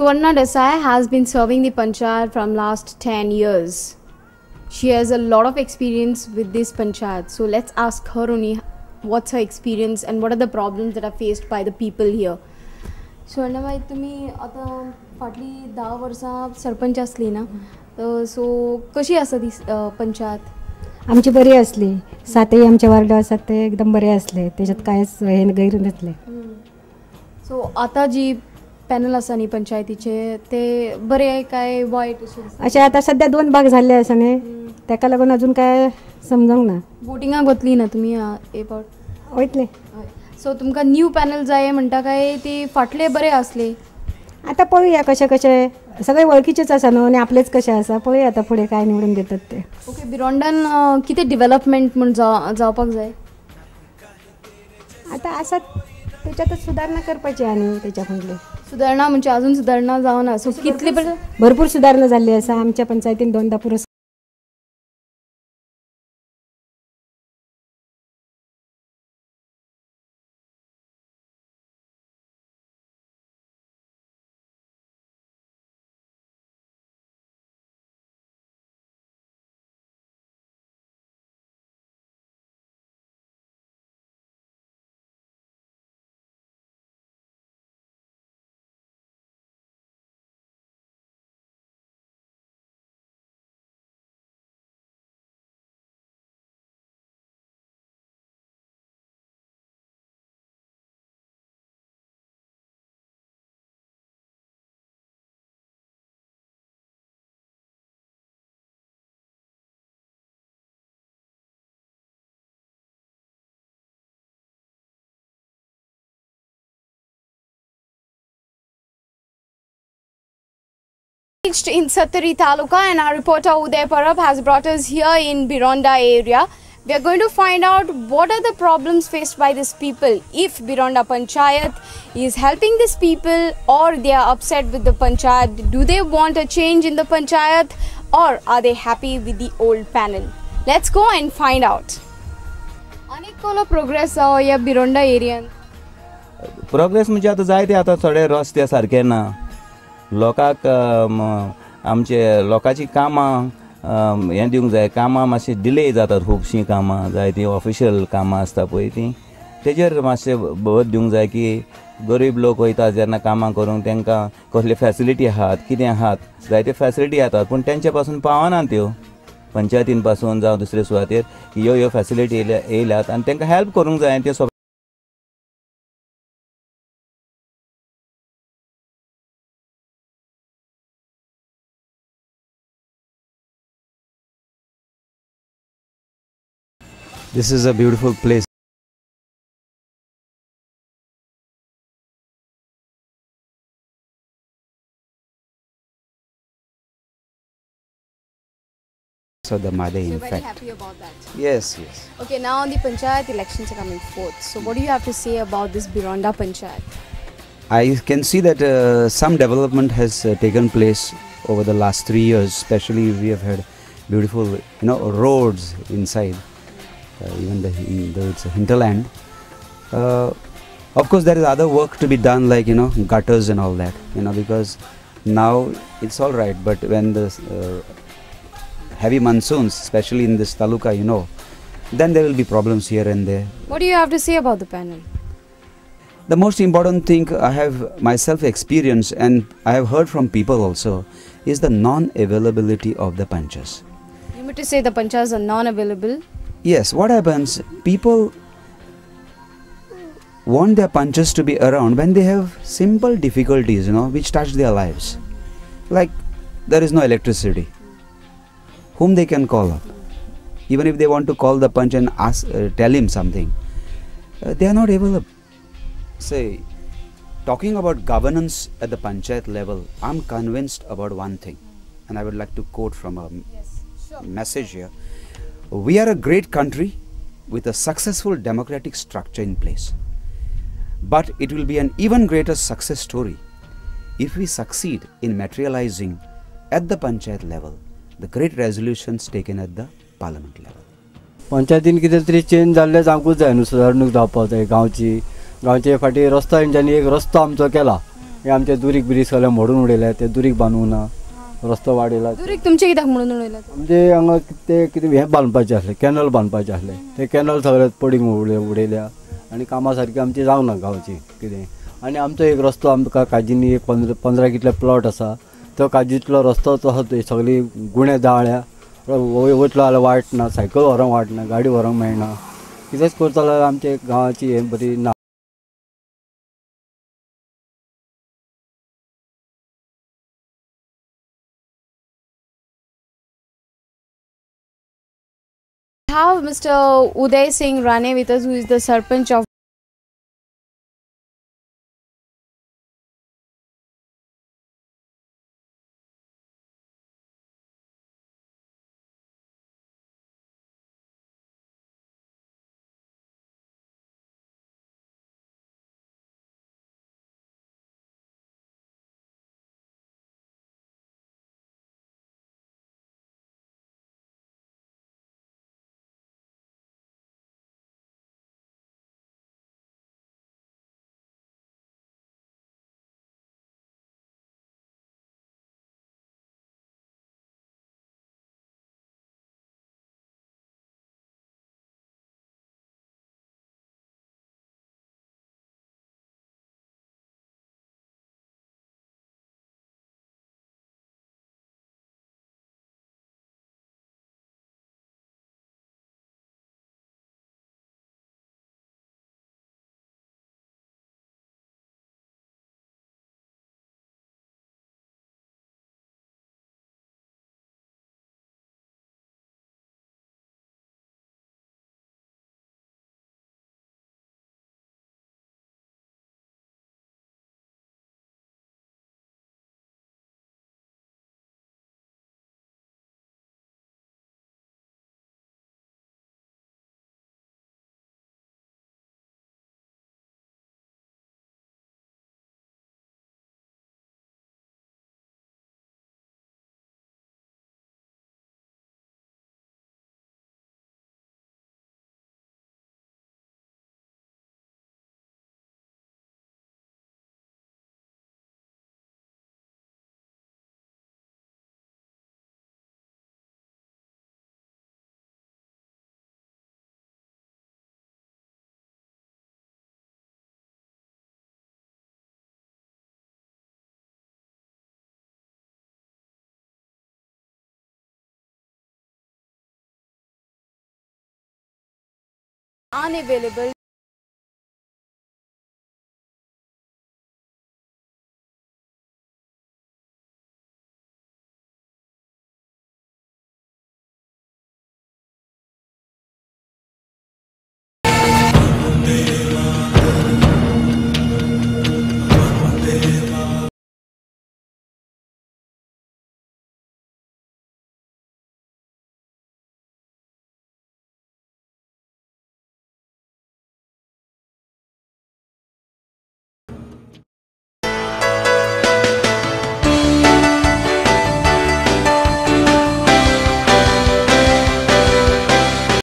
Suvarna Desai has been serving the panchayat from last 10 years. She has a lot of experience with this panchayat. So let's ask her only what's her experience and what are the problems that are faced by the people here. Suvarna बाई, तुम्ही आता फाटली 10 वर्सां सरपंच आसली ना, so कशी आसा ती पंचायत? आमची बरी आसली. सातही आमचे वार्ड आसात ते एकदम बरे आसले, तेच्यात कांयच हे गैर नासले. सो आतां जी पॅनल आसा न्ही पंचायतीचे ते बरे काय वायट अशें? अशें आतां सद्या 2 भाग जाल्ले आसा न्ही, तेका लागून अजून काय समजोंक ना. वोटिंगाक वतली ना तुमी हे पावट? वयतले. सो तुमकां न्यू पॅनल जाय म्हणटा काय ती फाटले बरे आसले? आतां पळोवया कशें कशें, सगळे वळखीचेच आसा न्हू आनी आपलेच कशें आसा, पळोवया आतां फुडें काय निवडून दितात ते. ओके, बिरोंडान कितें डिवेलपमेंट म्हूण जावपाक जाय? आतां आसा तेच्यातच सुदारणा करपाची आनी तेच्या फुडले सुदारणा म्हणजे अजून सुदारणा जावना. सो कितले भरपूर सुदारणा जाल्ली आसा आमच्या पंचायतीन. 2दा पुरस्कार in Sattari Taluka, and our reporter Uday Parab has brought us here in Bironda area. We are going to find out what are the problems faced by these people, if Bironda Panchayat is helping these people or they are upset with the Panchayat. Do they want a change in the Panchayat or are they happy with the old panel? Let's go and find out. Anek kolo progress या Bironda area? Progress म्हणजे आता जायते आता थोडे रस्ते सारखे ना, लोकांक आमचे लोकांची कामां हें दिवंक जाय. कामां मातशी डिले जातात, खुबशीं कामां जायतीं ऑफिशियल कामां आसता पळय तीं, तेजेर मातशें भर दिवंक जाय की गरीब लोक वयता जेन्ना कामां करूंक तांकां कसले फॅसिलिटी आहात कितें आहात, जायते फॅसिलिटी येतात पूण तेंचे पासून पावना त्यो पंचायतीन पासून जावं दुसरे सुवातेर ह्यो ह्यो फॅसिलिटी येयल्यात आनी तांकां हेल्प करूंक जाय त्यो. This is a beautiful place. So the Mhadei, in so fact. Very happy about that. Yes, yes. Okay, now the panchayat elections are coming forth. So what do you have to say about this Bironda Panchayat? I can see that some development has taken place over the last 3 years. Especially we have had beautiful, you know, roads inside. Even though it's a hinterland. Of course, there is other work to be done, like, you know, gutters and all that, you know, because now it's all right, but when the heavy monsoons, especially in this taluka, you know, then there will be problems here and there. What do you have to say about the panel? The most important thing I have myself experienced and I have heard from people also is the non-availability of the panchas. You mean to say the panchas are non-available? Yes, what happens, people want their panchas to be around when they have simple difficulties, you know, which touch their lives. Like there is no electricity, whom they can call up. Even if they want to call the panch and ask, tell him something, they are not able to. Say, talking about governance at the panchayat level, I'm convinced about one thing, and I would like to quote from a message here. We are a great country with a successful democratic structure in place. But it will be an even greater success story if we succeed in materializing at the panchayat level the great resolutions taken at the parliament level. पंचायतीन कितें तरी change जाल्लें आमकां जाय न्हू, सुदारणूक जावपाक जाय. गांवची गांवचे फाटीं रस्तो तेंच्यांनी एक रस्तो आमचो केला, हे आमचे दुरीग बिरीग सगळे मोडून उडयले, ते दुरीग बांदूंक ना, रस्तो वाडयला. दुरीग तुमचे कित्याक म्हणून उडयला? आमचे हांगा ते कितें हें बांदपाचें आसलें, कॅनल बांदपाचें आसलें, ते कॅनल सगळे पडींग उडयल्या आनी कामां सारकी आमची जावना गांवची कितें. आनी आमचो एक रस्तो आमकां काजींनी एक 15 कितले प्लॉट आसा, तो काजींतलो रस्तो तो सगळी गुणे दाळ्या, वयतलो जाल्यार वाट ना, सायकल व्हरूंक वाट ना, गाडी व्हरूंक मेळना, कितेंच करता जाल्यार आमच्या गांवाची हें बरी ना. Have Mr. Uday Singh Rane with us, who is the Sarpanch of unavailable.